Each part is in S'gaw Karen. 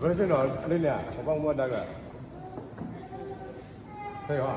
ဘၣ်ဆ့ၣ်နီၤလၢန့ၣ် ပဘၣ်မူဘၣ်ဒါဂၤ, ဖဲအီ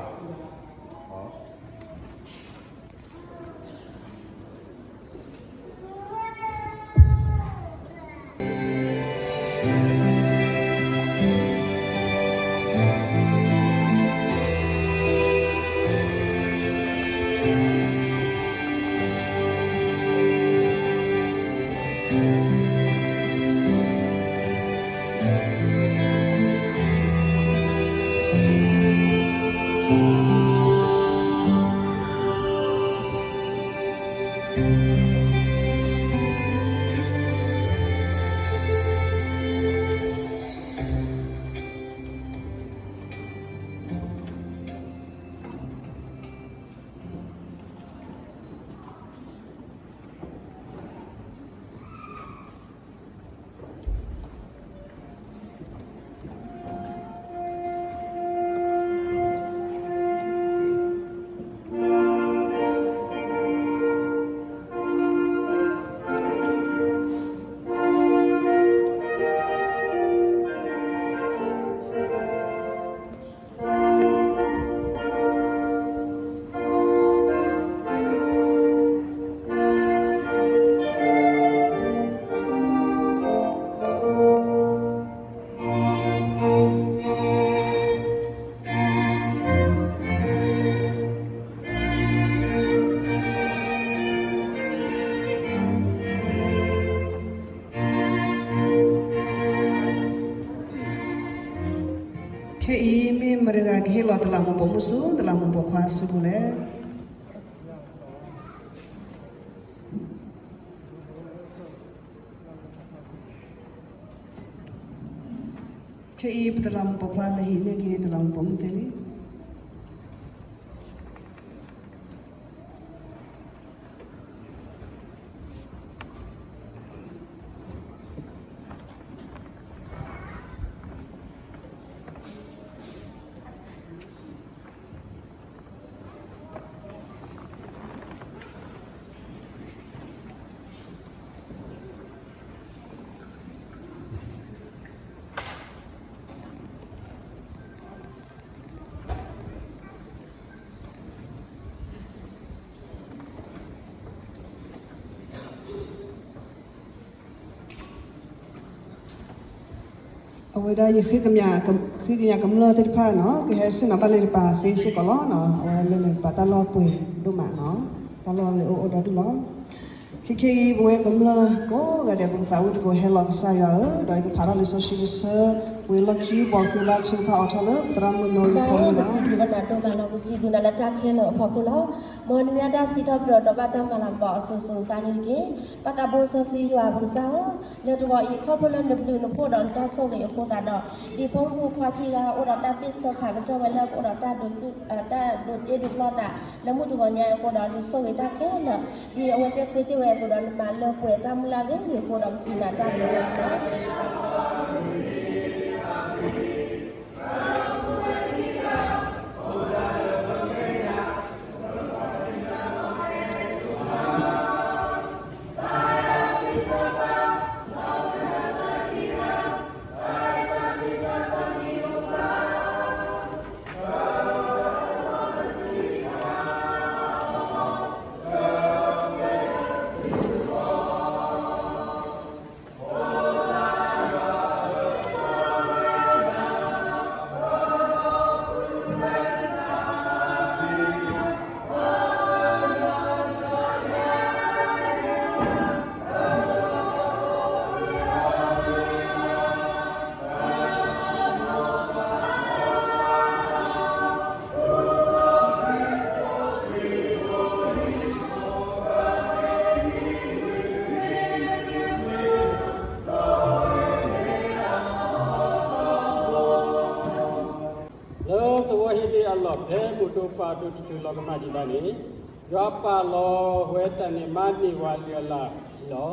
ၤ ခဲအံၤမ့ၢ်မတၤတဂၤကဟ့ၣ်လီၤတလးမူးပိာ်မုၣ်ဆူ တလးမူးပိာ်ခွါစုပူၤလဲၣ်. ခဲအံၤပတလးမူးပိာ်ခွါလဲၤဟံးန့ၢ်က့ၤတလးမူးပိာ်မုၣ်သ့လံ. အဝဲဒၣ်ယဃ့ကညးကမျၢၢ်သ့ၣ်တဖၣ်နီၤ ကဟဲဆ့ၣ်နီၤဘၣ်လၢတပၤသ့စ့ၢ်ကီးလီၤ. အဝဲလၢန့ၣ်တပၤတၢ်လီၢ်ပှဲၤဒိၣ်မးနီၤ တၢ်လီၢ်လၢအိၣ်အိၣ်ဒီဒူၣ်လီၤ. ခဲခဲအံၤ ပဝဲကမျၢၢ်ကိးဂၤဒဲး ပကသးဝံၣ်သကိးဟဲလီၤကစၢ်ယွၤဧၢ, ဒီးယကဖးထီၣ်လံာ်စီဆှံတဆၢ ဝံၤလီၢ်ခံ ပှၤဃ့ဘါထုကဖၣ်အိးထီၣ်လၢပသရၣ်မုၣ်နီၤ ကစၢ်ဧၢ ပစံးဘျုးနၤဒိၣ်မးလီၤ, ပစံးဘျုးနၤလၢတၢ်ခဲလၢာ်အဖီခိၣ်လီၤ. မ်နမ့ၢ်ဝဲဒၣ်စံးထီၣ်ပတြၢၤ ဒီးဘၣ်တၢ်မၤလၤကပီၤအစိၤစိၤအဃၣ်န့ၣ်တက့ၢ်. ပၢ်သးဘိစီဆှံယွၤပကစၢ်ဧၢ, လၢတဂီၤအံၤ ခီဖျိလၢနဘျုးနဖှိၣ်ဒီးနတၢ်ဆိၣ်ဂ့ၤအဃိသတးဒီး ဒ်ဖိမုၣ်ဖိခွါခံဂၤအိၣ်ဒီးတၢ်သ့ၣ်စၢဖးကတၢၢ်ဝဲလၢ ပအိၣ်ဒီးတၢ်ဒိးဆူၣ် တၢ်ဒိးတ့ဒိးဖျီသး လၢမုၢ်တဂီၤညါအံၤအဃိဒီး နဆိၣ်ဂ့ၤတၢ်ခဲလၢာ် ဒ်အဝဲသ့ၣ်ဃ့တ့ၢ်ဝဲအသိးဒီး နမၤလၢပှဲၤတၢ်မုၢ်လၢ်ဂ့ၤဂ့ၤအဃိဒီး ပစံးနၤတၢ်ဘျုးလီၤ. လၢသဝီဟ့ၣ်ဒ့ၣ်အလီၢ် ဖဲမိၢ်ဒိၣ်ပၢ်ဒိၣ်တတုၤလီၤကမၣ်ဒံးဘၣ်န့ၣ်, ယွၤပာ်လီၤဝဲတၢ်န့ၢ်မါန့ၢ်ဝၤအလုၢ်အလၢ်လီၤ.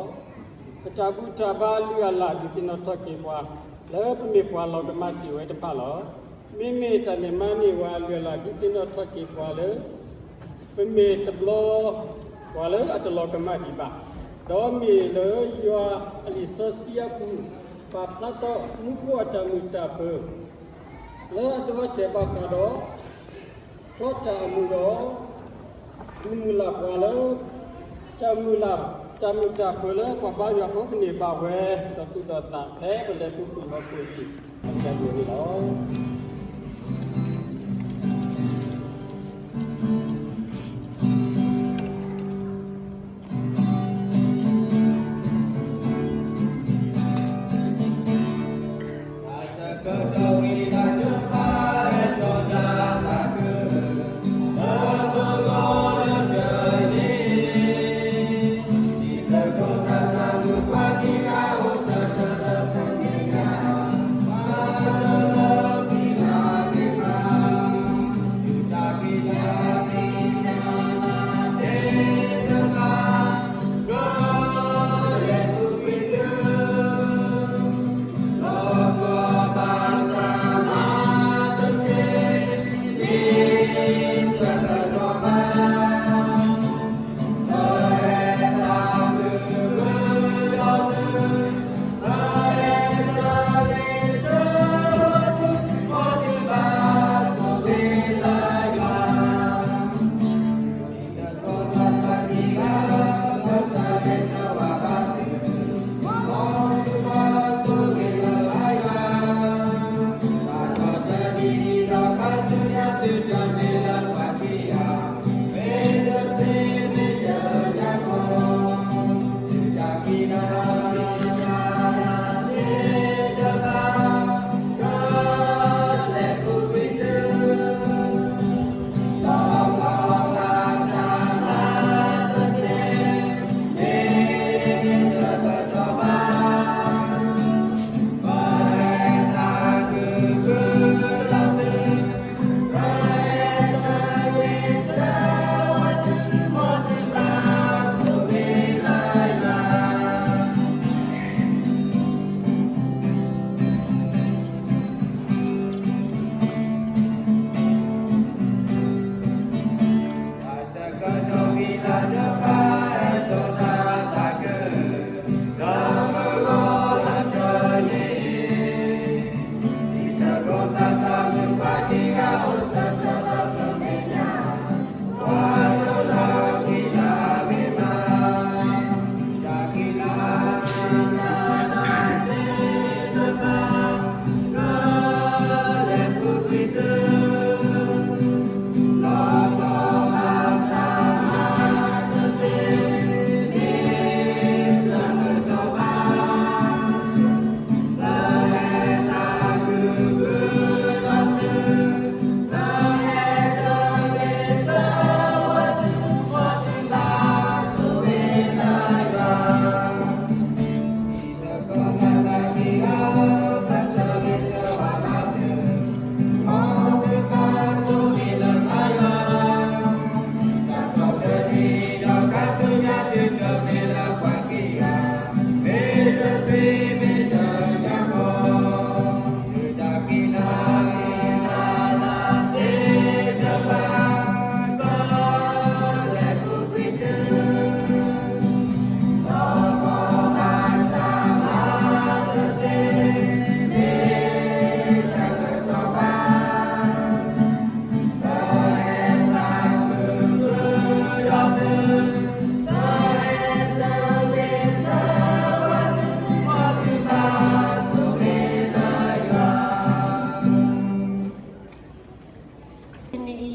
ပတၢ်ဘူၣ်တၢ်ဘါအလုၢ်အလၢ် ဒုးသ့ၣ်နီၣ်ထီၣ်က့ၤပှၤ လၢပမ့ၢ်ပှၤလီၤကမၣ်တ့ၢ်ဝဲတဖၣ်လီၤ. မ့မ့ၢ်တၢ်န့ၢ်မါန့ၢ်ဝၤအလုၢ်အလၢ် ဒုးသ့ၣ်နီၣ်ထီၣ်က့ၤပှၤလၢ ပမ့ၢ်တဘျီ ပှၤလၢအတလီၤကမၣ်ဒံးဘၣ်, ဒီးမ့ၢ်လၢယွၤအလံာ်စီဆှံအပူၤ ပာ်ဖျါထီၣ်မူခိၣ်အတၢ်မုာ်တၢ်ပၢၤ လၢအဒိအတဲာ်ဘၣ်ဃးဒီး ဖျီတၢ်အမုာ်ဒီး ဒုးမုၢ်လၢ်ပှၤလၢ တၢ်မုာ်လၢ် တၢ်မုာ်တၢ်ပၢၤလၢပှၤဘါယွၤဖိကန့ၢ်ဘၣ်ဝဲ ဒီးသူၣ်ဒီးသးဖဲပလဲၤခူသူၣ်လီၤပှီၢ်အံၤ အကဲဝဲန့ၣ်လီၤ. တနံၤအံၤ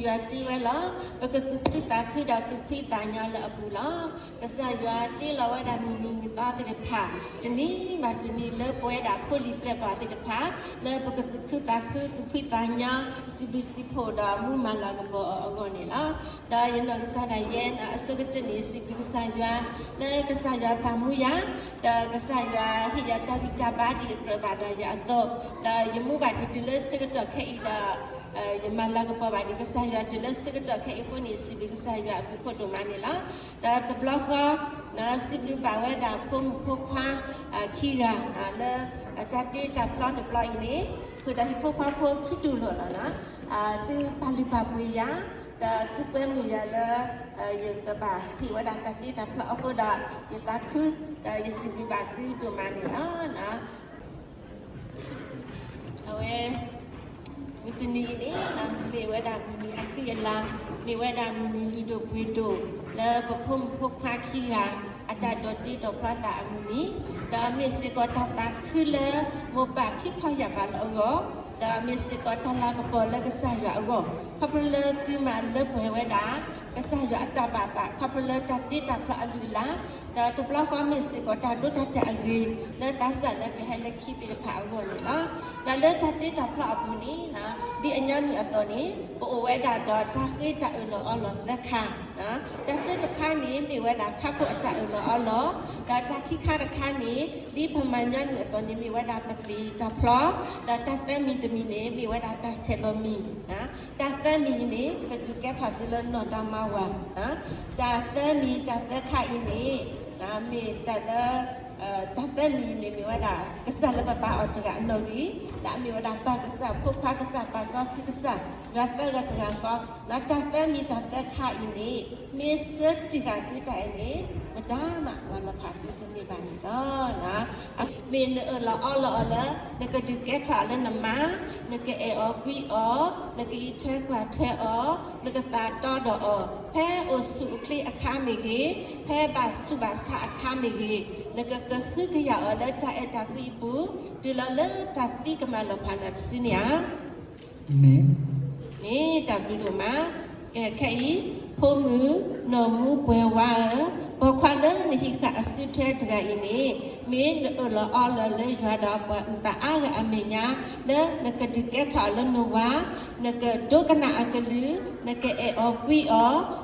ယွၤတ့ဝဲလီၤ. ပကသူၣ်ခုသးခုဒီးသူၣ်ဖှံသးညီလၢအပူၤလီၤ. ကစၢ်ယွၤတ့လီၤဝဲဒၣ်မုၢ်နံၤမုၢ်သီသ့ၣ်တဖၣ် တနံၤဘၣ်တနံၤလၢပဝဲဒၣ်ဖိလံၤပျဲၢ်ဘီၣ်သ့ၣ်တဖၣ် လၢပကသူၣ်ခုသးခုသူၣ်ဖှံသးညီ စံးဘျုးစံးဖှိၣ်ဒီးမူမၤလၤကပီၤအီၤအဂီၢ်န့ၣ်လီၤ. ဒီးယနီၢ်ကစၢ်ဒၣ်ယဲ အဆိကတၢၢ်န့ၣ် စံးဘျုးကစၢ်ယွၤ လၢကစၢ်ယွၤပာ်မူယၤ ဒီးကစၢ်ယွၤဟ့ၣ်ယၤတၢ်ဂံၢ်တၢ်ဘါဒ်အကြၢးဘၣ်ဒီးယၤအသိး, ဒီးယမူဘၣ်ဒံးတုၤလၢဆၢကတီၢ်ခဲအံၤဒီး ယမၤလၤကပီၤဘၣ်ဒံးကစၢ်ယွၤတုၤလၢဆၢကတီၢ်ခဲအံၤအဃိန့ၣ် စံးဘျုးကစၢ်ယွၤအဘျုးအဖှိၣ်ဒိၣ်မးန့ၣ်လီၤ. ဒီးတဘျီဃီ စံးဘျုးဘၣ်ဝဲဒၣ်ဖိမုၣ်ဖိခွါ ခံဂၤ လၢတၢ်တ့တၢ်ဖျီတဘျီအံၤန့ၣ် ဃုာ်ဒီးဟံၣ်ဖိဃီဖိခံတူာ်လိာ်လီၤ. သုပာ်လုၢ်ပာ်ပှ့ၤယၤ ဒီးသုကွဲမုာ်ယၤလၢ ယကဘၣ်ဟ့ၣ်ဝဲဒၣ်တၢ်တ့တၢ်ဖျီအဃိဒီး ယသးခု ဒီးယစံးဘျုးဘၣ်သုဒိၣ်မးန့ၣ်လီၤ. တနံၤအံၤန့ၣ် မ့ၢ်ဝဲဒၣ်မုၢ်နံၤအဃံအလၤ, မ့ၢ်ဝဲဒၣ်မုၢ်နံၤလုၢ်ဒိၣ်ပှ့ၤဒိၣ် လၢပဖိမုၣ်ဖိခွါခံဂၤ အတၢ်ဒိးတ့ဒိးဖျီသးအမုၢ်နံၤ, ဒီးမ့ၢ်စ့ၢ်ကီးတၢ်သးခုလၢမိၢ်ပၢ်ခံခီယၢ်ဘးလၢအဂီၢ်, ဒီးမ့ၢ်စ့ၢ်ကီးတၢ်လၤကပီၤလၢကစၢ်ယွၤအဂီၢ်, ခီဖျိလၢသုမၤလၢပှဲၤဝဲဒၣ် ကစၢ်ယွၤအတၢ်ဘၣ်သး ခီဖျိလၢတၢ်တ့တၢ်ဖျီအလုၢ်အလၢ်, ဒီးတဘျီဃီမ့ၢ်စ့ၢ်ကီးတၢ်ဒိတၢ်တဲာ်အဂ့ၤ လၢသးစၢ်လၢကဟဲလၢခံသ့ၣ်တဖၣ်အဂီၢ်န့ၣ်လီၤ. ဒီးလၢတၢ်တ့တၢ်ဖျီအပူၤန့ၣ် ဒ်အညီနုၢ်အသိးန့ၣ် ပအိၣ်ဝဲဒၣ်ဒီးတၢ်ဃ့တၢ်အၢၣ်လီၤအီလီၤသၢခါ, တၢ်တၢတခါန့ၣ် မ့ၢ်ဝဲဒၣ်ထးခိၣ်အတၢ်အၢၣ်လီၤအီလီၤ, ဒီးတၢ်ခံခါတခါန့ၣ် ဒ်ပမၤညီနုၢ်အသိးန့ၣ် မ့ၢ်ဝဲဒၣ်ပသ့ၣ်တၢ်ဖျီ, ဒီးတၢ်သၢမံၤတမံၤန့ၣ် မ့ၢ်ဝဲဒၣ်တၢ်ဆဲးလီၤမံၤ တၢ်သၢမံၤအံၤန့ၣ် ကဒုးကဲထီၣ်သုလၢနီၢ်ဒီမါဝၤ, တၢ်သၢမံၤတၢ်သၢခါအံၤန့ၣ် မ့ၢ်တၢ်လၢ တၢ်သၢမံၤအံၤန့ၣ် မ့ၢ်ဝဲဒၣ် ကစၢ်လၢပဘါအီၤတဂၤအနီၣ်ဂံၢ် လၢအမ့ၢ်ဝဲဒၣ်ပၢ်ကစၢ် ဖိခွါကစၢ် သးစီဆှံကစၢ် ယွၤသၢဂၤတဂၤဃီ, တၢ်သၢမံၤတၢ်သၢခါအံၤန့ၣ် မ့ၢ်ဆၢတံၢ်ဃာ်သုတၢ်အဲၣ်န့ၣ် မတၤမးမၤလီၤဖးသုတန့ၢ်ဘၣ်န့ၣ်လီၤ. မ့ၢ်နအၢၣ်လီၤအီလီၤအီၤလၢ နကဒုးကဲထီၣ်အီၤလၢနမါ, နကအဲၣ်အီၤကွံအီၤ, နကအံးထွဲကွၢ်ထွဲအီၤ, နကသးတီဒီးအီၤ ဖဲအိၣ်ဆူၣ်အိၣ်ချ့အခါမ့ၢ်ဂ့ၤ, ဖဲဘၣ်ဆူးဘၣ်ဆါအခါမ့ၢ်ဂ့ၤ, နကကဟုကယာ်အီၤလၢတၢ်အဲၣ်တၢ်ကွံအပူၤ တုၤလီၤလၢတၢ်သံကမၤလီၤဖးနၤတစုန့ၣ်ဧါ. မ့ၢ်, မ့ၢ်တၢ်ဘျုးဒိၣ်မး. ကဲခဲအံၤ ဖိမုၣ်နီၢ်မူပှဲၤဝါဧၢ, ပိာ်ခွါလၢနဟံးဃာ်အစုထွဲတဂၤအံၤန့ၣ် မ့ၢ်နအၢၣ်လီၤအီလီၤလၢယွၤဒီးပှၤအုၣ်သးအါဂၤအမဲာ်ညါ လၢနကဒုးကဲထီၣ်အီၤလၢနဝၤ, နကဒိကနၣ်အကလုၢ်, နကအဲၣ်အီၤကွံအီၤ,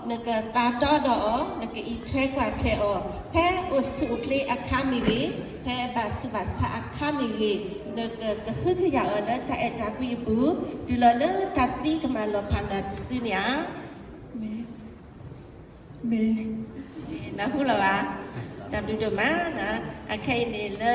နကသးတီဒီးအီၤ, နကအံးထွဲကွၢ်ထွဲအီၤ ဖဲအိၣ်ဆူၣ်အိၣ်ချ့အခါမ့ၢ်ဂ့ၤ, ဖဲဘၣ်ဆူးဘၣ်ဆါအခါမ့ၢ်ဂ့ၤ, နကကဟုကယာ်အီၤလၢတၢ်အဲၣ်တၢ်ကွံအပူၤ တုၤလီၤလၢတၢ်သံကမၤလီၤဖးနၤတစုန့ၣ်ဧါ. မ့ၢ်, မ့ၢ်, နၢ်ဟူလီၤဘၣ်. တၢ်ဘျုးဒိၣ်မး. အခဲအံၤန့ၣ်လၢ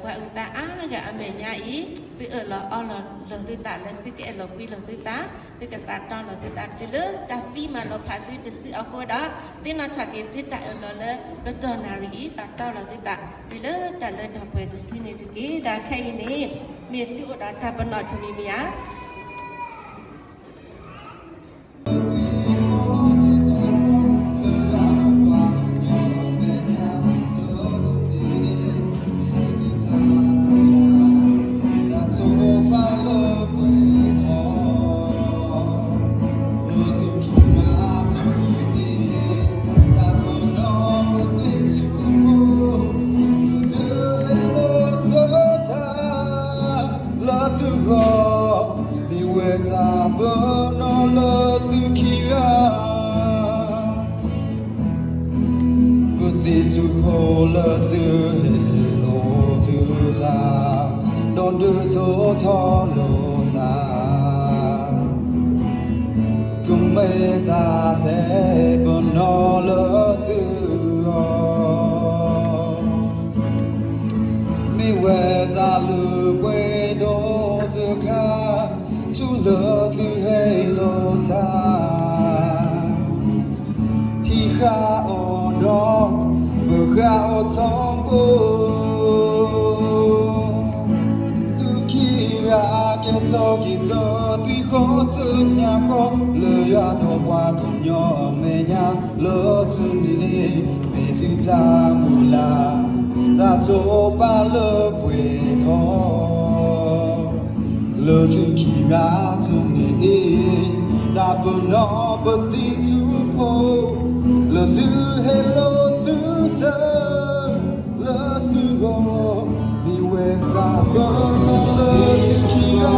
ပှၤအုၣ်သးအါဂၤအမဲာ်ညါအံၤ သုအၢၣ်လီၤအီလီၤလီၤသုသးလၢသုကအဲၣ်လီၤကွံလီၤသုသး, သုကသးတီလီၤသုသး တုၤလၢတၢ်သံမၤလီၤဖးသုတစုအဃိဒီး သ့ၣ်နီၣ်ထီၣ်က့ၤသုတၢ်အၢၣ်လီၤလၢကတီၢ်နၣ်ရံၣ်အံၤ ဘၣ်တီလီၤသုသး တုၤလၢတၢ်လၢတၢ်ပှဲၤတစုန့ၣ်တက့ၢ်. ဒီးခဲအံၤန့ၣ် မ့ၢ်သုအိၣ်ဒီးတၢ်ပနီၣ်တမံၤမံၤဧါ. လၢသုဂီၢ် မ့ၢ်ဝဲတၢ်ပနီၣ်လၢသုခံဂၤ ပသ့ၣ်ထူၣ်ဖိလၢသုဟ့ၣ်လိာ်သုသး, ဒီးဒုးသိးထီၣ်လိာ်သး, ကမ့ၢ်တၢ်ဆဲးပနီၣ်လၢသုဂီၢ် မ့ၢ်ဝဲတၢ်လုၢ်ပှ့ၤဒိၣ်တခါ ထူလၢသုဟ့ၣ်လိာ်သး, ဟံးဃာ်အီၤဒီး ပဃာ်အီၤထီဘိ, သုခံဂၤကဲထီၣ်က့ၤဒီး သုဃီတညါဃီ လၢယွၤဒီးပှၤကညီအမဲာ်ညါ လၢတနံၤအံၤ မ့ၢ်သုတၢ်မုၢ်လၢ် တၢ်တိာ်ပာ်လၢပှဲၤထီၣ် လၢသုခံဂၤတနံၤအံၤ တၢ်ပနီၣ်ပသ့ၣ်ထူၣ်ဖိ လၢသုဟ့ၣ်လိာ်သုသး လၢသုဂီၢ် မ့ၢ်ဝဲတၢ်ပနီၣ်လၢသုခံဂၤ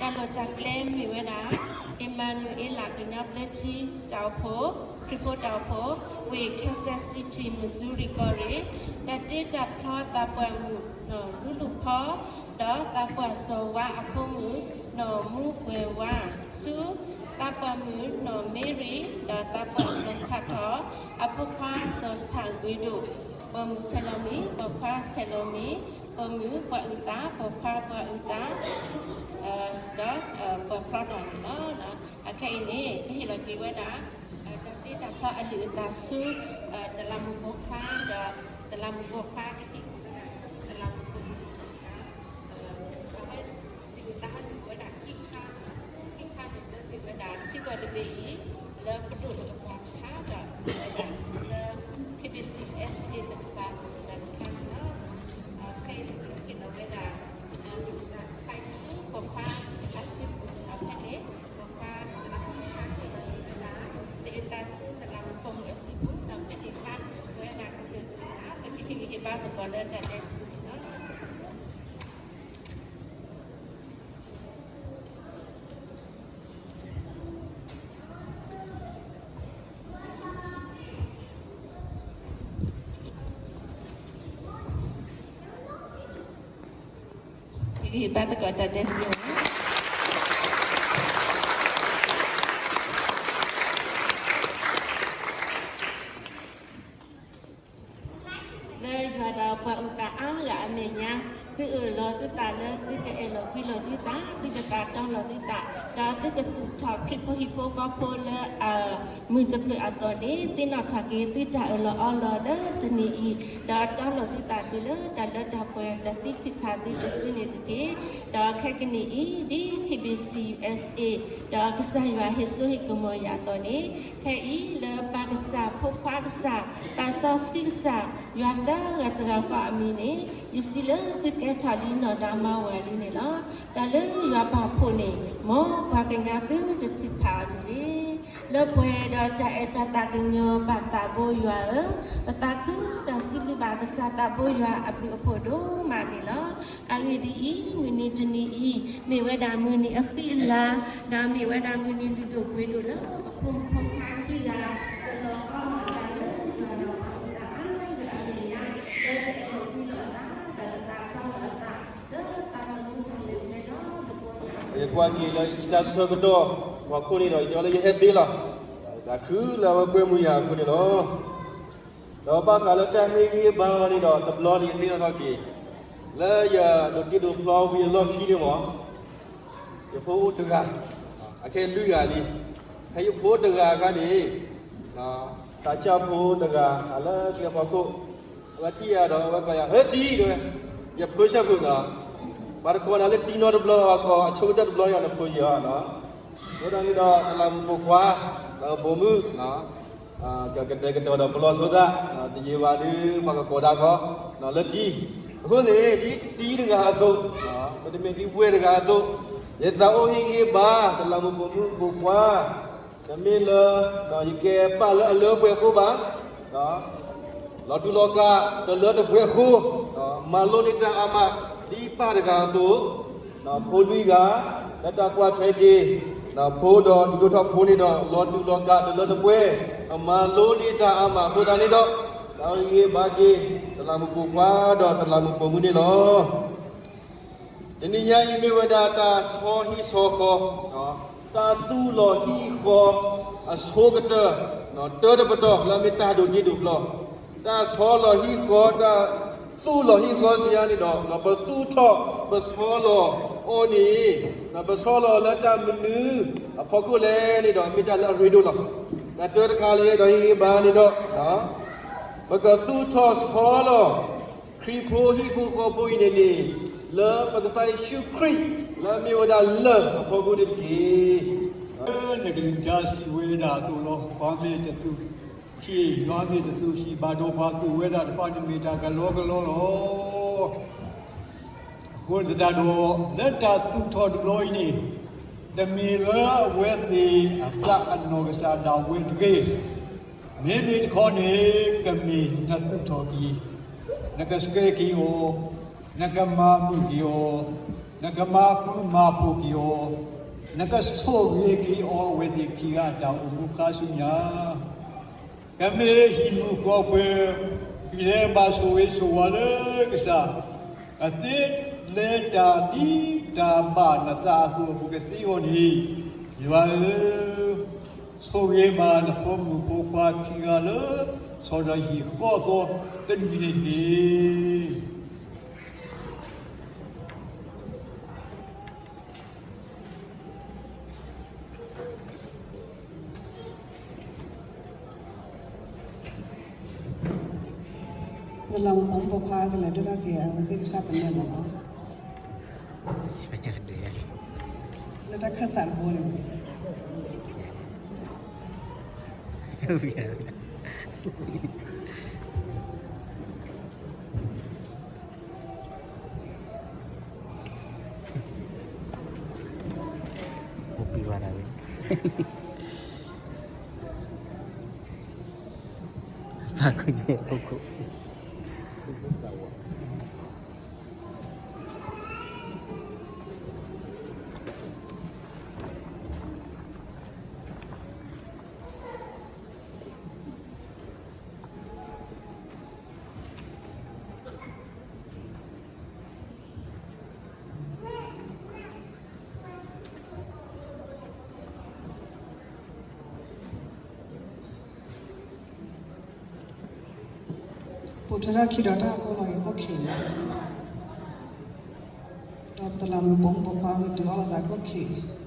တၢ်လီၢ်တၢ်ကျဲမ့ၢ်ဝဲဒၣ် အ့မၤနူၤအ့လးကညီဘျၢထံတၢ်အိၣ်ဖှိၣ်, ခရံာ်ဖိတၢ်အိၣ်ဖှိၣ်, ဝ့ၢ် Kansas City, Missouri ကီၢ်ရ့ၣ်, တၢ်တ့တၢ်ဖျီသးပှၢ်မုၣ်နီၢ်လူလူဖီ, ဒီးသးပှၢ်စီၤဝါအဖိမုၣ်နီၢ်မူပှဲၤဝါဆူ, သးပှၢ်မုၣ်နီၢ်မ့ရံ, ဒီးသးပှၢ်စီၤဆၣ်ထီၣ်, အဖိခွါစီၤဆၣ်ဂ့ၤဒိၣ်, ပိာ်မုၣ်ဆဲးလီၤမံ, ပိာ်ခွါဆဲးလီၤမံ, ပိာ်မုၣ်ပှၤအုၣ်သး, ပိာ်ခွါပှၤအုၣ်သး, ဒီးပှၤဖျီတၢ်န့ၣ်လီၤ. အခဲအံၤန့ၣ် ပဟ့ၣ်လီၤက့ၤဝဲဒၣ် တၢ်တ့တၢ်ဖျီအလုၢ်အသးဆူ တလးမူးပိာ်ခွါ, ဒီးတလးမူးပိာ်ခွါကဟ့ၣ်က့ၤဝဲဒၣ်ဆူတလးမူးပိာ်မုၣ်, အဝဲ လုၢ်အသးဟဲနုာ်ဝဲဒၣ်ခံခါ, ခံခါန့ၣ်လၢမ့ၢ်ဝဲဒၣ်ထံကီၢ်တဘ့ၣ်အံၤ လၢပဒိၣ်တကပၤတခါဒီး မ့ၢ်ဝဲဒၣ်လၢ KBC USA တကပၤတခါန့ၣ်လီၤ. ဖဲအံၤန့ၣ် ပကဟ့ၣ်လီၤဝဲဒၣ် လုၢ်အသးတခါအံၤဆူ ပိာ်ခွါအစုပူၤ, ဒီးဖဲန့ၣ် ပိာ်ခွါတလးမူးပိာ်ခွါဟ့ၣ်လီၤက့ၤဝဲဒၣ် လုၢ်အသးဆူတလးမူးပိာ်မုၣ်အစုပူၤ, ဒီးဖဲန့ၣ် ပကဟ့ၣ်ဝဲဒၣ်ကလုၢ်သး ပကဟ့ၣ်ဂံၢ်ဟ့ၣ်ဘါသကိးလၢတၢ်ဒဲးစူၤန့ၣ်လီၤ. ဟ့ၣ်ဂံၢ်ဟ့ၣ်ဘါသကိးတၢ်ဒဲးစူၤန့ၣ် လၢယွၤဒီးပှၤအုၣ်သးအါဂၤအမဲာ်ညါ, သုအၢၣ်လီၤသုသးလၢသုကအဲၣ်လီၤကွံလီၤသုသး, သုကသးတီလီၤသုသး, ဒီးသုကသူၣ်ထီၣ်ခရံာ်ဖိဟံၣ်ဖိဃီဖိလၢ မုၢ်တဖျၢၣ်အသိးန့ၣ် သ့ၣ်နီၣ်ထီၣ်က့ၤသုတၢ်အၢၣ်လီၤအီလီၤလၢတနံၤအံၤ, ဒီးတီလီၤသုသးတုၤလၢတၢ်လၢတၢ်ပှဲၤ ဒီးသုထုးဖးသုတစုန့ၣ်တက့ၢ်. ဒီးခဲကနံၣ်အံၤ ဒ် KBC USA ဒီးကစၢ်ယွၤဟ့ၣ်စိဟ့ၣ်ကမီၤယၤအသိးန့ၣ်, ခဲအံၤလၢပၢ်ကစၢ်, ဖိခွါကစၢ်, သးစီဆှံကစၢ်, ယွၤသၢဂၤတဂၤဃီအမံၤန့ၣ် ယစံးလၢသုကဲထီၣ်လံနီၢ်ဒီးမါဝၤလံန့ၣ်လီၤ. တၢ်လၢယွၤပာ်ဖှိၣ်န့ၣ် မ်ပှၤကညီသုတထုးဖးအီၤတဂ့ၤ. လၢပှဲၤဒီးတၢ်အဲၣ်တၢ်သးကညီၤဘၣ်သးဘိယွၤဧၢ, ပသးခုဒီးစံးဘျုးဘၣ်ကစၢ်သးဘိယွၤအဘျုးအဖှိၣ်ဒိၣ်မးန့ၣ်လီၤ. အဂ့ၢ်ဒ်အံၤ, မုၢ်နံၤတနံၤအံၤ မ့ၢ်ဝဲဒၣ်မုၢ်နံၤအဃံအလၤ, ဒီးမ့ၢ်ဝဲဒၣ်မုၢ်နံၤလုၢ်ဒိၣ်ပှ့ၤဒိၣ်လၢပဖိမုၣ်ဖိခွါခံဂၤ တလီၤအီလီၤသးလၢယွၤဒီးပှၤအုၣ်သးအါဂၤအမဲာ်ညါ, လၢတအဲၣ်လီၤကွံလီၤသး ဒီးတသးတီလီၤသး လၢသးသမူတၢ်လဲၤကျဲဒီးတဘိညါ ယကွၢ်က့ၤလၢယတၢ်ဆၢကတီၢ် ပှၤခိၣ်န့ၣ်ဒီး ယတဲလၢယဟဲသ့လီၤ. တၢ်ခုလၢအဝဲကွဲမုာ်ယၤအဃိန့ၣ်လီၤ. ဒီးဘၣ်ဃးလၢတၢ်ဟ့ၣ်ဂံၢ်ဟ့ၣ်ဘါအီၤန့ၣ်ဒီး တဘျီန့ၣ်ယသ့ၣ်နီၣ်ထီၣ်က့ၤ လၢယဒိးတ့ဒိးဖျီဝံၤအလီၢ်ခံန့ၣ်မး ယဖိအိၣ်တဂၤ, အခဲလွံၢ်ဂၤလံ, ဖဲယဖိတဂၤအခါန့ၣ် သးစၢ်ဖိတဂၤ အလၢကျဲဖီခိၣ် အဝဲထံၣ်ယၤဒီးအဝဲကိးယၤ ဟဲတံၤတဲဝဲ, ယဖၢဆၢဖုးနီၤ, ပှၤတကိးနၤလၢတံၤနီတဘျီ အကိးအဆိကတၢၢ်တဘျီန့ၣ် နဖိယၤနီၤ. အဃိသတးန့ၣ်ဒီး တလးမူးပိာ်ခွါ ဒီးပိာ်မုၣ် ကကတဲာ်ကတီၤဒီးပလီၢ်ဆိသး, တယံာ်ဘၣ်ဒီး ပှၤကကိးဒၣ်ခီ လၢတံၤ, အဃိန့ၣ် ဒ်တံၤတဂၤအသိး, ပတမ့ၢ်ဒ်ဝဲၢ်တဂၤအသိး, ယသးအိၣ်ဟ့ၣ်ဂံၢ်ဟ့ၣ်ဘါ တလးမူးပိာ်မုၣ်ပိာ်ခွါ, တမ့ၢ်လၢ ယကဲပၢ်လၢအလၢပှဲၤအဃိဘၣ် လီၤတူာ်လီၤကာ် တလၢတပှဲၤအဃိ, မၤလိန့ၢ်တၢ်အါမး ဒ်ပၢ်တဂၤအသိး, ဖိလွံၢ်ဂၤ လၢတၢ်ကွၢ်ထွဲက့ၤ ဖိဒီးဒုးဒိၣ်ထီၣ်ဖိန့ၣ်ဒီး လီၤတူာ်လီၤကာ်တလၢတပှဲၤ, အမၤလိန့ၢ်တၢ်အါမးအဃိသတးန့ၣ်ဒီး တၢ်ဟ့ၣ်ဂံၢ်ဟ့ၣ်ဘါက့ၤ တလးမူးပိာ်ခွါဒီးတလးမူးပိာ်မုၣ်န့ၣ်လီၤ. တနံၤညါအံၤမ့ၢ်ဝဲဒၣ်တၢ်ဆီဟံၣ်ဆီဃီ, တၢ်သူၣ်လီၤဟံၣ်ဃီအဆိကတၢၢ်, တၢတပတီၢ်လၢအမ့ၢ်တၢ်ဒိးတ့ဒိးဖျီ, တၢ်ဆီလီၤဟံၣ်ဃီ, တၢ်သူၣ်လီၤဟံၣ်ဃီစံးယါန့ၣ်ဒီး ပသူၣ်ထီၣ်ပဆီလီၤအီၤန့ၣ်, ပဆီလီၤလၢတၢ်မနုၤအဖီခိၣ်လဲၣ်န့ၣ်ဒီး မ့ၢ်တၢ်လၢအရ့ဒိၣ်လီၤ. တၢ်တၢတခါလၢယအဲၣ်ဒိးဟ့ၣ်ဂံၢ်ဟ့ၣ်ဘါန့ၣ်ဒီး ပကသူၣ်ထီၣ်ဆီလီၤ ခရံာ်ဖိဟံၣ်ဖိဃီဖိအံၤန့ၣ်န့ၣ် လၢပကစၢ်ယ့ၣ်ၡူးခရံာ် လၢအမ့ၢ်ဝဲဒၣ်လၢၢ်အဖီခိၣ်န့ၣ်တက့ၢ်. လၢနကလုၢ်ကထါစံးဝဲဒၣ်အသိးလီၤ. ပှၤမ့ၢ်တသူၣ်ဟံၣ်, ယွၤမ့ၢ်တသူၣ်ဟံၣ်, ဘၣ်ဒီးပှၤသူၣ်ဝဲဒၣ်တဖၣ်န့ၣ်မ့ၢ်တၢ်ကလီကလီလီၤ. အဃိသတးဒီး လၢတၢ်သူၣ်ထီၣ်တဘျီအံၤန့ၣ်, တမ့ၢ်လၢအဝဲသ့ၣ်အသးအနီၢ်ကစၢ်ဒၣ်ဝဲတဂ့ၤ, မ့မ့ၢ်တခီန့ၣ် ကမ့ၢ်နသူၣ်ထီၣ်က့ၤ, နကဆှၢက့ၤအီၤ, နကမၤမုာ်က့ၤအီၤ, နကမၤဃူမၤဖိးက့ၤအီၤ, နကဆိၣ်ဂ့ၤက့ၤအီၤအဝဲသ့ၣ်ခံဂၤအတၢ်အိၣ်မူခါဆူညါ, ကမ့ၢ်ဟံၣ်မုၢ်ဃီပှဲၤ, ဟံၣ်လၢဘၣ်ဆိၣ်ဂ့ၤဆိၣ်ဝါလၢကစၢ်, ကသ့လၢတၢ်ဒ်တၢ်ဘၣ်နသးအသိးအပူၤကသ့အဂီၢ်န့ၣ်, ယွၤဧၢ, ဆိၣ်ဂ့ၤဘၣ်နဖိမုၣ်ဖိခွါခံဂၤလၢ ဆီၣ်ဒီးဟံၣ်ဃီအသီတနံၤန့ၣ်တက့ၢ်. ပလီၢ်မုၢ်ပိာ်မုၣ်ပိာ်ခွါကလဲၤဒိၣ်ထီၣ်က့ၤအဝဲသ့ၣ်ကစၢ်ပနဲၣ်မးလီၤ. လၢတၢ်ခၢၣ်သးတဘိန့ၣ် ပူၤကွံာ်ဝဲဒၣ်ဝဲ, ပာ်ခူညဲၣ်ဖိခိၣ် ပိာ်ထွဲထီၣ်ခံဒီးတၢ်ကီလီၤက့ၤကီၢ်ခံးန့ၣ်, ဒီးပတလးမူးပိာ်မုၣ်ပိာ်ခွါကတုၤအီၣ်လိာ်သးကီၢ်ခံး.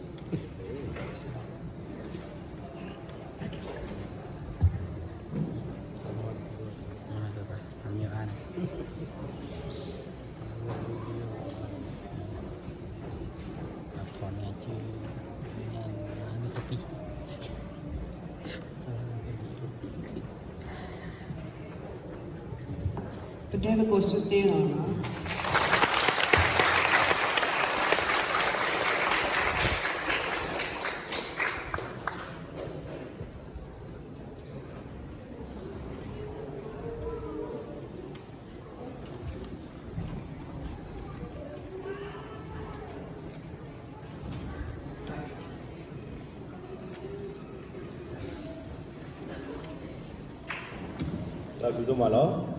ပဒဲသကိးဆူသ့လီၤ. တၢ်ဘျုးဒိၣ်မးလီၤ.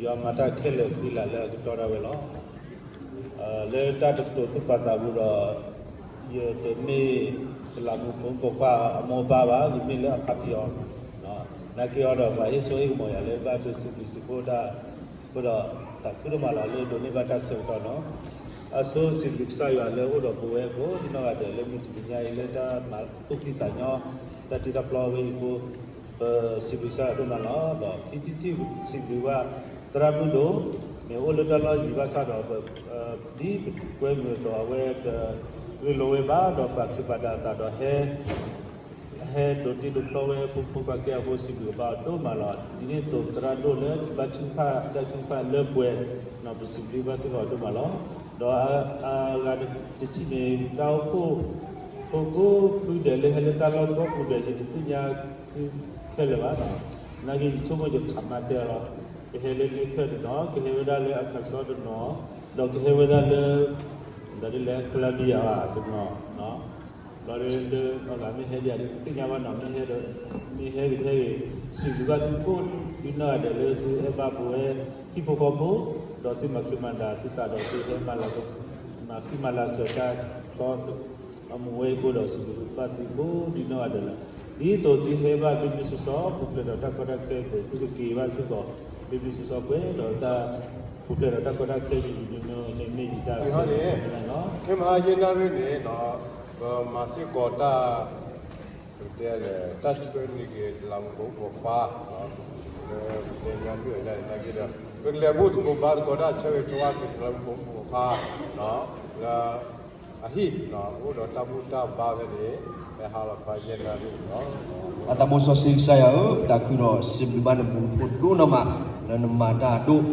ယွၤမၤတၢ်ခဲလၢာ်ဃံလၤလၢအကတီၢ်ဒၣ်ဝဲလီၤ. လၢတၢ်တကတိၤသ့ၣ်ပာ်သးပူၤဒီး, ယတမ့ၢ်တလးမူးပိာ်မုၣ်ပိာ်ခွါအမိၢ်အပၢ်ဘၣ်, ယမ့ၢ်လၢအခီပညီ, နာ်က့အီၤဒီးပှၤဟ့ၣ်စိဟ့ၣ်ကမီၤယၤလၢဘၣ်တၢ်စံးဘျုးစံးဖှိၣ်တၢ်, အဃိဒီးတၢ်ခုဒိၣ်မးလီၤလၢဒိးန့ၢ်ဘၣ်တၢ်ဆၢကတီၢ်နီၤ. အဆိစံးဘျုးကစၢ်ယွၤလၢအိၣ်ဒီးပဝဲကိးနီၢ်ဂၤဒဲးလၢမုၢ်တနံၤညါအံၤလၢတၢ်မၤသူၣ်ဖှံသးညီ, တၢ်တ့တၢ်ဖျီဝဲအံၤအဃိ, ပစံးဘျုးကစၢ်ယွၤဒိၣ်မးလီၤ. ဒီးခံထံၣ်ထံၣ်စံးဘျုးဘၣ် သရၣ်မုၣ်ဒိၣ်, မ့ၢ်အိၣ်လၢတၢ်လီၢ်ယံၤဘၣ်ဆၣ်ဒီး, ဒ်ပကွဲမုာ်ဒီးအဝဲတရ့လိာ်ဝဲဘၣ်ဒီးပာ်ချံပာ်ဒၣ်အသးဒီးဟဲ ဟဲဒိးတ့ဒိးဖျီဝဲဖိဖိခွါကဲအဃိ စံးဘျုးဘၣ်အီၤဒိၣ်မးလီၤ. ဒ်န့ၣ်အသိးသရၣ်ဒိၣ်လၢဘါထုကဖၣ်တၢ်ထုကဖၣ်လၢပှဲၤ, ပစံးဘျုးဘၣ်စ့ၢ်ကီးအီၤဒိၣ်မးလီၤ. ဒီးအဂၤတထံၣ်န့ၣ် တၢ်အိၣ်ဖှိၣ်ဖိကိးဖုဒဲးလၢဟဲလၢတၢ်လီၢ်ကိးဖုဒဲး ယတသ့ၣ်ညါသုခဲလၢာ်ဘၣ်နီၤ. နာ်က့ယဆိကမိၣ်ယခးမါတဲအီၤလီၤ. ကဟဲလၢလ့ခၢၣ်တနီၤ, ကဟဲဝဲဒၣ်လၢအကစီတနီၤ, ဒီးကဟဲဝဲဒၣ်လၢ ဒီးဒ်လဲၣ် Columbia တနီၤ, ဘျီလၢအဂၤမ့ၢ်ဟဲဒံး ယတသ့ၣ်ညါဘၣ်နီၤ, မ့ၢ်ဟဲဒီး, မ့ၢ်ဟဲဂ့ၤဟဲဂ့ၤ, စံးဘျုးဘၣ်သုကိးဒ်နီၢ်ဂၤဒဲးလၢသုအဲၣ်ဘၣ်ပဝဲဟံၣ်ဖိဃီဖိ, ဒီးသုမၤချံမၤဒၣ်သုသးဒီးသုဟဲမၤလၤက, မၤဃံမၤလၤစၢၤတၢ်ချီ အမူဝဲအဃိဒီး စံးဘျုးဘၣ်သုကိးဒ်နီၢ်ဂၤဒဲးလီၤ. ဒ်သိးသုဟဲဘၣ်မ့မ့ၢ်စီစီ ပူၤဖျဲးဒီးတၢ်ကီတၢ်ခဲအသိး သုကက့ၤဘၣ်စ့ၢ်ကီး မ့မ့ၢ်စီစီပှဲၤဒီးတၢ်ပူၤဖျဲးဒီးတၢ်ကီတၢ်ခဲ ယံာ်ယံာ်မ့မ့ၢ်ယံာ်တၢ်ဆၢန့ၣ်လီၤ. ခဲမဟါယဲၢ်နၣ်ရံၣ်န့ၣ် ပမၤစ့ၢ်ကီးတၢ် ပတဲလဲၣ် တၢ်ဆှၢန့ၢ်က့ၤတလးမူးပိာ်မုၣ်ပိာ်ခွါ လၢပတဲညါဒ်အံၤနာ်က့ဒီး ပကလဲၤဘူၣ်သကိးဘါသကိးတၢ်ဆၢဂ့ၤဆၢဝါက့ၤတလးမူးပိာ်မုၣ်ပိာ်ခွါ လၢအဟံၣ် အိၣ်ဒီးတၢ်ဘူၣ်တၢ်ဘါဖဲန့ၣ် ဟဲဟးလီၤခီယဲၢ်နၣ်ရံၣ်လီၤ. ပှၤသးဘိစီဆှံကစၢ်ယွၤဧၢ, ပသးခုဒီးစံးဘျုးဘၣ်နဘျုးနဖှိၣ်ဒိၣ်နီၢ်မး လၢနမၤတၢ်အဒိၣ်,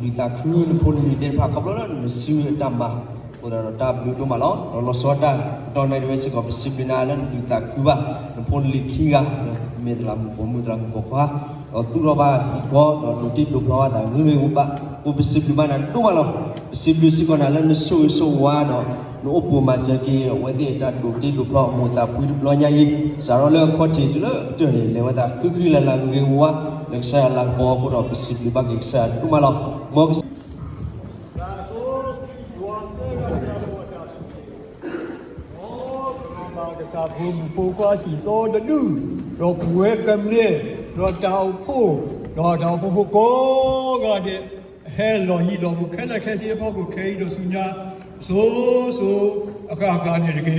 ဒီးနကဒုးသးခုနဖိနလံၤသ့ၣ်တဖၣ် ခီဖျိလၢနစုအတၢ်မၤ အဃိသတးဒီးတၢ်ဘျုးဒိၣ်မးလီၤ. ဒီးလီၤဆီဒၣ်တၢ်ကတီၢ်နၣ်ရံၣ်ဝဲစ့ၢ်ကီး ပစံးဘျုးနၤလၢနဒုးသးခုဘၣ် နဖိနလံၤခံဂၤ မ့ၢ်တလးမူးပိာ်မုၣ်တလးမူးပိာ်ခွါ, ဒီး ဒီးသူၣ်ထီၣ်ဘၣ်ဟံၣ်ဃီ ဒီးဒိးတ့ဒိးဖျီဘၣ်သးဂ့ၤဂ့ၤဝါဝါ, ပစံးဘျုးဘၣ်နၤဒိၣ်မးလီၤ. ပစံးဘျုးစ့ၢ်ကီးနၤလၢနဆိၣ်ဂ့ၤဆိၣ်ဝါဒီး နအိၣ်ပိၤမၤစၢၤက့ၤအဝဲသ့ၣ်တၢ်ဒိးတ့ဒိးဖျီအမိၢ်သးဖှံတဘျီညါအံၤ, စးထီၣ်လၢအခီၣ်ထံးတုၤလၢအကတၢၢ်န့ၣ် လဲၤဝဲသးဃံဃံလၤလၤဂ့ၤဂ့ၤဝါဝါ လၢကစၢ်ယွၤလၤကပီၤအဃိဒီး ပစံးဘျုးဘၣ်က့ၤကစၢ်ယွၤဒိၣ်မးလီၤ. မ်ကစၢ် ဒီးပဝဲကမျၢၢ် ဒီးတၢ်အိၣ်ဖှိၣ်, ဒီးတၢ်အိၣ်ဖှိၣ်ဖိကိးဂၤဒဲး, ဟဲလီၤဟံၣ်ဒီးပူၤခဲလၢာ်ခဲဆ့အဖီခိၣ်ခဲအံၤဒီးဆူညါ, စိၤစိၤအဃၣ်ဃၣ်န့ၣ်တက့ၢ်.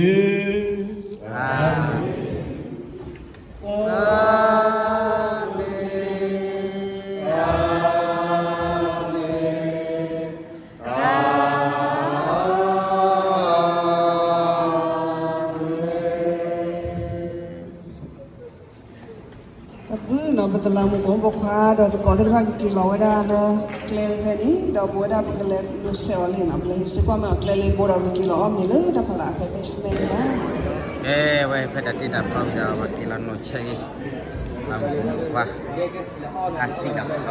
တၢ်ဘျုးနီၤ, ပတလးမူးပိာ်မုၣ်ပိာ်ခွါ ဒီးသကိးသ့ၣ်တဖၣ်ကက့ၤလီၤဝဲဒၣ်လၢကျဲဖဲန့ၣ်, ဒီးပဝဲဒၣ်ပကလဲၤလိာ်ဆဲးအီၤလံနီၤ, ပလဲၤဟ့ၣ်စ့ၢ်ကီးမ့ၢ်အီၤကျဲလၢဘိဒီးပက့ၤလီၤအီၣ်မ့ၤလၢတၢ်ဖီလာ်ဖဲ basement န့ၣ်လီၤ. ကဲဝဲ ဖဲတၢ်တ့တၢ်ဖျီဝံၤဒီး ပက့ၤလီၤနိၣ်ဆဲးအံၤ, လးမူးပိာ်မုၣ်ပိာ်ခွါ, အစံးလီၤဒီး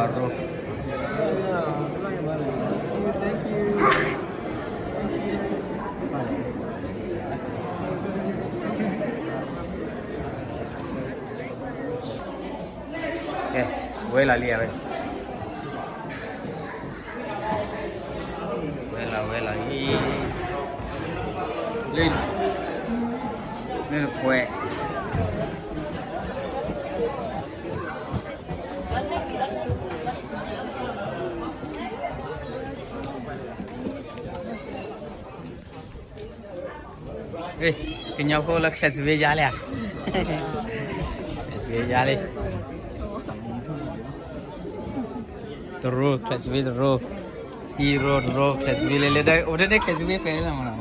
ရိ ကဲ, ဝဲလီၤလံဝဲ, ဝဲလီၤဝဲလီၤအံၤ, လၢ, လၢတပှဲၤ ကညီဖိလၢ ချဲးစူဝ့ယါလံဧါ, ချဲးစူဝ့ယါလံ, တရိ, ချဲးစူဝ့တရိ, ထံရိတရိ, ချဲးစူဝ့လဲၤလဲၤဒီး အိၣ်ဒ်န့ၣ် ချဲးစူဝ့ဖဲလီၤမနီၤ,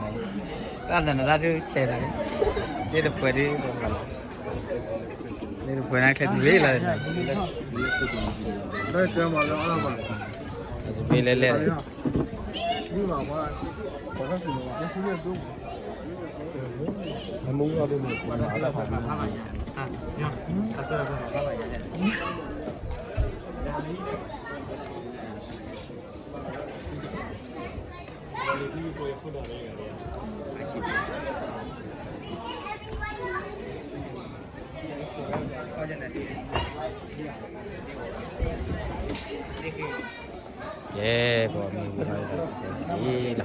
တၢ်နနတၢ်ဒုးဆဲးတၢ်, လၢတပှဲၤဒ်, လၢတပှဲၤန့ၣ် ချဲးစူဝ့လီၤ, ချဲးစူဝ့လဲၤလဲၤ ကဲ, ပမ့ၢ်ဝံၤလီၤ,